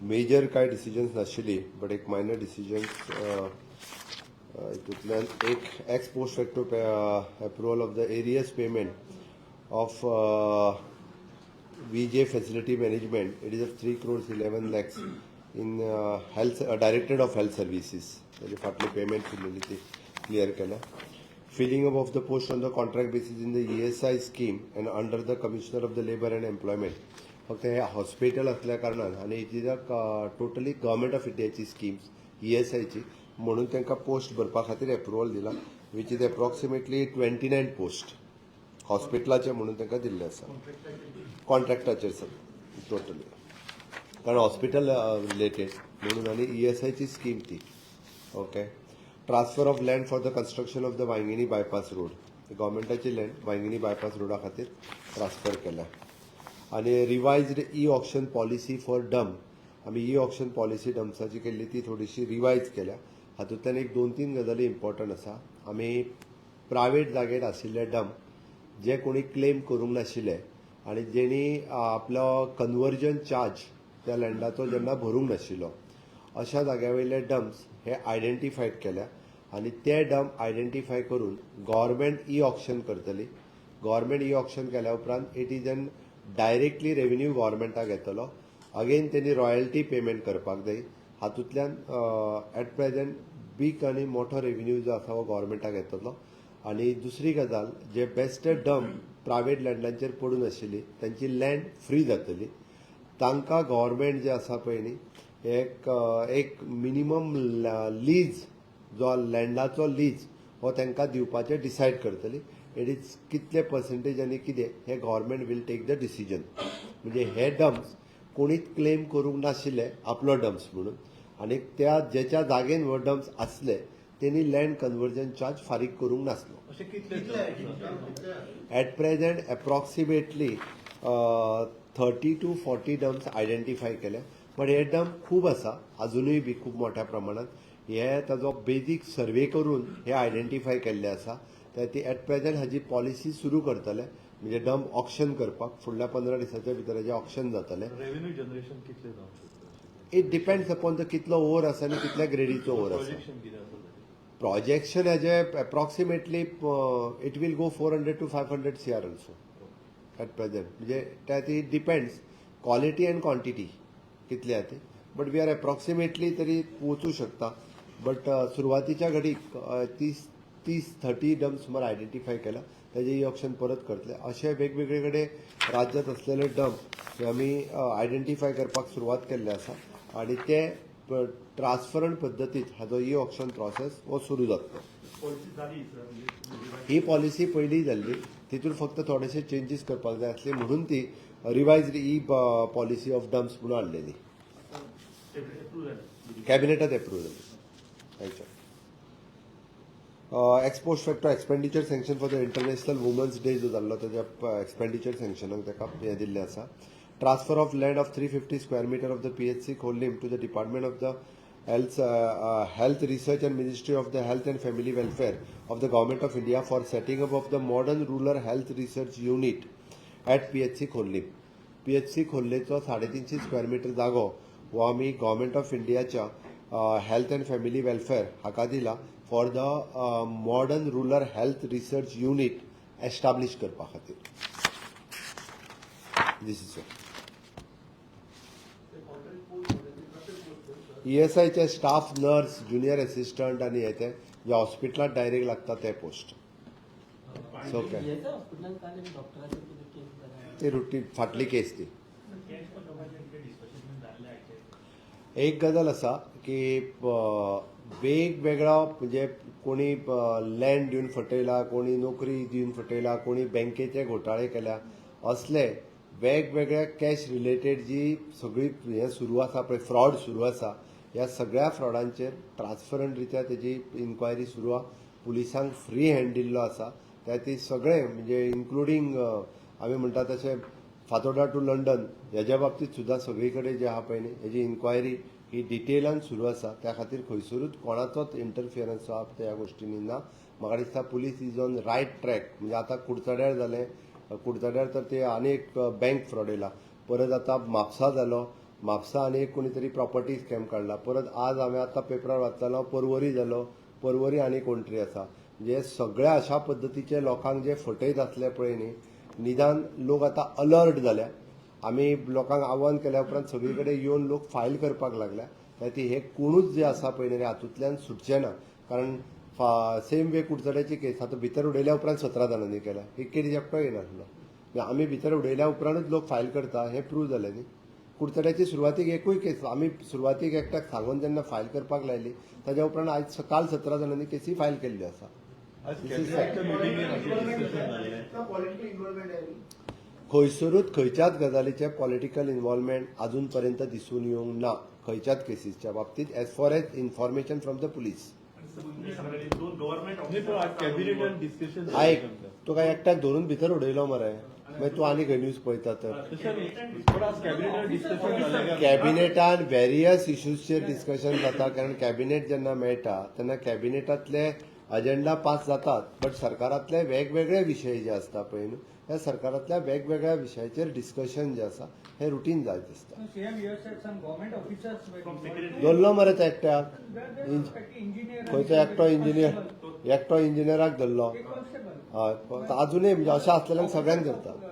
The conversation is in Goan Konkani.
मेजर कांय डिसिजन्स नाशिल्ली, बट एक मायनर डिसिजन्स हितूंतल्यान एक ex post facto approval of the arrears payment of VJ Facility Management. It is of 3 crores 11 lakhs in health Directorate of Health Services. ताजे फाटली पेमेंट उरलेली ती क्लियर केल्या. Filling up of the post on the contract basis in the ESI scheme and under the Commissioner of the Labour and Employment. फक्त हे हॉस्पिटल असल्या कारणान आनी it is a totally Government of इंडियाची स्किम्स ईएसआयची, म्हणून तांकां पोस्ट भरपा खातीर एप्रुवल दिला, which is approximately 29 post हॉस्पिटलाचे म्हणून तांकां दिल्ले आसा कॉन्ट्रॅक्टाचेर सर टोटली, कारण हॉस्पिटल रिलेटेड म्हणून आनी ईएसआयची स्कीम ती. Okay, transfer of land for the construction of the Vaingini bypass road. गव्हर्मेंटाची land Vaingini bypass रोडा खातीर ट्रान्सफर केल्या. आनी revised e auction policy for dump. आमी ई ऑक्शन पॉलिसी डम्प्साची केल्ली ती थोडीशी रिवायज केल्या. हातूंतल्यान एक दोन तीन गजाली इम्पॉर्टंट आसा. आमी प्रायवेट जागेर आशिल्ले डम्प जे कोणी क्लेम करूंक नाशिल्ले आनी जेणी आपलो कन्वर्जन चार्ज त्या लँडाचो जेन्ना भरूंक नाशिल्लो, अशा जाग्या वयले डम्प्स हे आयडेंटिफायड केल्या आनी ते डम्प आयडेंटिफाय करून गव्हर्मेंट ई ऑक्शन करतली. गव्हर्मेंट ई ऑक्शन केल्या उपरांत it is an directly revenue गव्हर्मेंटाक येतलो. अगेन तेणी रॉयल्टी पेमेंट करपाक जाय. हातूंतल्यान एट प्रेझेंट बीग आनी मोठो रेव्हेन्यू जो आसा हो गव्हर्मेंटाक येतलो. आनी दुसरी गजाल, जे बेस्टे डम्प प्रायवेट लँडांचेर पडून आशिल्ली तांची लँड फ्री जातली. तांकां गव्हर्मेंट जे आसा पळय न्ही, एक एक मिनिमम लीज जो लँडाचो लीज हो तांकां दिवपाचें डिसायड करतली. It is कितले पर्संटेज आनी कितें हें government will take the decision. म्हणजे हे डम्प्स कोणीच क्लेम करूंक नाशिल्ले आपलो डम्प्स म्हणून आनी त्या जेच्या जागेन हो डम्प्स आसले तेणी लँड कन्वर्जन चार्ज फारीक करूंक नासलो. अशे कितले? At present approximately 30 to 40 dumps identify केले, बट हे डम्प खूब आसा अजुनूय बी खूब मोठ्या प्रमाणात. हे ताजो बेजीक सर्वे करून हे आयडेंटिफाय केल्ले आसा. ते ती एट प्रेझेंट हाजी पॉलिसी सुरू करतले, म्हणजे डम्प ऑक्शन करपाक फुडल्या 15 दिसाच्या भितर हेजें ऑक्शन जातलें. रेव्हेन्यू जनरेशन कितले जावंक शकता? It depends upon the कितलो ओर आसा आनी कितल्या ग्रेडीचो ओर आसा. प्रोजेक्शन कितें आसा ताचें? प्रोजेक्शन हेजे approximately it will go 400 to 500 CR also at present. म्हणजे त्यात it depends quality and quantity कितली आहा ती, बट we are approximately तरी वचूं शकता. बट सुरवातीच्या घडीक 30 30 30 डम्प सुमार आयडेंटिफाय केला. तेजे ई ऑक्शन परत करतले. अशे वेगवेगळे कडेन राज्यात असलेले डम्प हे आमी आयडेंटिफाय करपाक सुरवात केल्ले आसा आनी ते ट्रान्सपरंट पद्दतीत हाजो ई ऑक्शन प्रोसेस हो सुरू जातलो. पॉलिसी जाली सर, म्हणजे ही पॉलिसी पयलीं जाल्ली. तितून फक्त थोडेशे चेंजीस करपाक जाय आसले म्हणून ती revised e policy of dumps म्हणून हाडलेली. एप्रूव्ह जाली? कॅबिनेटात एप्रूव्ह जाली. Thank you. Ex post facto expenditure sanction for the International Women's Day जो जाल्लो, तेज्या एक्सपेंडिचर सँक्शनाक ताका हें दिल्लें आसा. Transfer of land of 350 square meter of the PHC Khorlim to the Department of the Health Research and Ministry of the Health and Family Welfare of the Government of India for setting up of the Modern Rural Health Research Unit at PHC Khorlim. PHC खोर्लेचो 350 square metre जागो हो आमी गव्हर्मेंट ऑफ इंडियाच्या हेल्थ अँड फॅमिली वेलफेअर हाका दिला for the Modern Rural Health Research Unit establish करपा खातीर. This is contract post? ईएसआयचे staff nurse, junior assistant आनी हे ते जे हॉस्पिटलात डायरेक्ट लागता ते पोस्ट. ओके. ईएसआय हॉस्पिटलान काल एक डॉक्टराचेर कितें केस जाल्या. ती रुटीन फाटली केस ती. कॅश लोकांचे कितें डिस्कशन जाल्लें हाचेर? एक गजाल आसा की वेगवेगळो, म्हणजे कोणी लँड दिवन फटयला, कोणी नोकरी दिवन फटयला, कोणी बँकेचे घोटाळे केल्या, असले वेगवेगळ्या कॅश रिलेटेड जी सगळी हें सुरू आसा पळय, फ्रॉड सुरू आसा, ह्या सगळ्या फ्रॉडांचेर ट्रान्सपरंट रित्या तेजी इन्क्वायरी सुरू आहा. पुलिसांक फ्री हँड दिल्लो आसा. त्या ती सगळे, म्हणजे इन्क्लुडींग आमी म्हणटा तशें फातोर्डा टू लंडन हेज्या बाबतीत सुद्दां सगळी कडेन जे आहा पळय न्ही, हेजी इन्क्वायरी ही डिटेलान सुरू आसा. त्या खातीर खंयसरूच कोणाचोच इंटरफियरन्स आहा त्या गोश्टींनी ना. म्हाका दिसता police is on right track. म्हणजे आतां कुडचड्यार जालें, कुडचड्यार तर ते आनी एक बँक फ्रॉड येयला, परत आतां म्हापसा जालो. म्हापसा आनी एक कोणी तरी प्रॉपर्टी स्कॅम काडला. परत आज हांवें आतां पेपरार वाचतालो, परवरी जालो, परवरी आनी कोण तरी आसा. म्हणजे सगळ्या अशा पद्दतीचे लोकांक जे फटयत आसले पळय न्ही, निदान लोक आतां अलर्ट जाल्या. आमी लोकांक आव्हान केल्या उपरांत सगळी कडेन येवन लोक फायल करपाक लागल्या. त्या खातीर हे कोणूच जे आसा पळय न्ही रे हातूंतल्यान सुटचे ना, कारण सेम वे कुडचड्याची केस आतां भितर उडयल्या उपरांत 17 जाणांनी केल्या. ही केस एकटो येनासलो. म्हणजे आमी भितर उडयल्या उपरांतूच लोक फायल करता हें प्रूव जालें न्ही. कुडचड्याची सुरवातीक एकूय केस, आमी सुरवातीक एकट्याक सांगून जेन्ना फायल करपाक लायली, ताज्या उपरांत आयज काल 17 जाणांनी केसी फायल केल्ल्यो आसा. आज कॅबिनेटच्या मिटिंगेन अशें डिस्कशन जालें. पॉलिटिकल इन्व्हॉल्वमेंट आहे. खंयसरूच खंयच्याच गजालीचें पॉलिटिकल इन्वॉल्वमेंट अजून पर्यंत दिसून येवंक ना खंयच्याच केसीसच्या बाबतीत, as far as information from the police. दोन गव्हर्नमेंट नाही, पण आज कॅबिनेटान डिस्कशन आयक, तुका एकट्याक धरून भितर उडयलो मरे, मागीर तूं आनी खंय न्यूज पळयता तर. तशें न्ही, पण आज कॅबिनेटान डिस्कशन जालें काय? कॅबिनेटान व्हेरियस इश्यूजचेर डिस्कशन जाता, कारण कॅबिनेट जेन्ना मेळटा तेन्ना कॅबिनेटांतले अजेंडा पास जातात, बट सरकारांतले वेगवेगळे विशय जे आसता पळय न्हू, ह्या सरकारांतल्या वेगवेगळ्या विशयाचेर डिस्कशन जे आसा हें रुटीन जायत आसता. CM, you have said some government officers were involved. धरलो मरे त्या एकट्याक. There were engineer and खंयचो एकटो इंजिनियर, एकटो इंजिनियराक धरलो. A constable. हय, अजुनूय म्हणजे अशें आसलेल्यांक सगळ्यांक धरता.